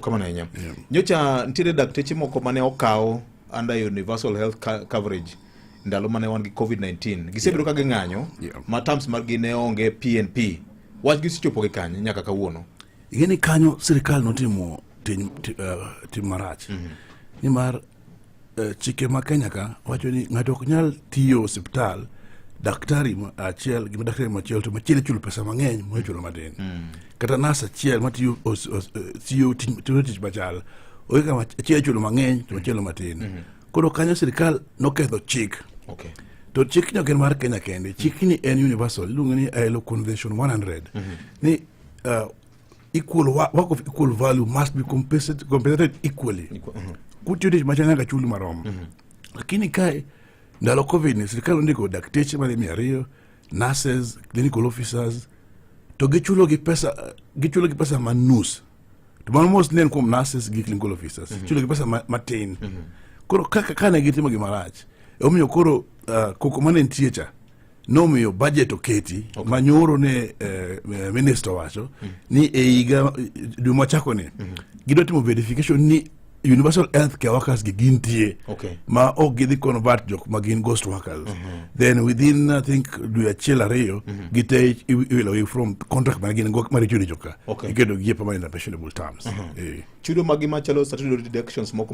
Kamano ahinya. Nyocha nitiere dakteche moko mane okaw under universal health coverage ndalo mane wan gi COVID-19. Gisebedo ka ging'anyo ma terms margi ne onge PNP. Wach gi osechopo gi kanye nyaka kawuono? Ing'e ni kanyo sirikal notimo tim marach nimar chike ma Kenya ka wacho ni ng'ato ok nyal tiyo osiptal daktari achiel gi daktari machielo to machielo ichulo pesa mang'eny moyo chulo matin. Kata nas achiel matiyo tiyo tich machal, onge kama achiel ichulo mang'eny to machielo matin. Koro kanyo sirikal noketho chik. To chikni ok en mar Kenya kende, chikni en universal, iluongo ni ILO Convention 100 ni equal work of equal value must be compensated equally. Kutiyo tich machal nyaka chuli marom. Lakini kae ndalo COVID ni sirikal ondiko dakteche madhi 200, nurses, clinical officers, to gichulo gi pesa ma nus. To mano mos ne en kuom nurses gi clinical officers. Chulo gi pesa matin. Koro kaka kane gitimo gima rach, emomiyo koro koko mane nitie cha nomiyo budget oketi ma nyoro ne minister wacho ni e higa dwe machako ni gidwa timo verification ni universal health care workers gi gintie ma ok gidhi convert jok ma gin ghost workers. Then within, I think, dwe achiel ariyo gite iwilo from contract ma gin go maricho richo ka iketo gi e permanent and pensionable terms. Chudo magi machalo statutory deductions moko.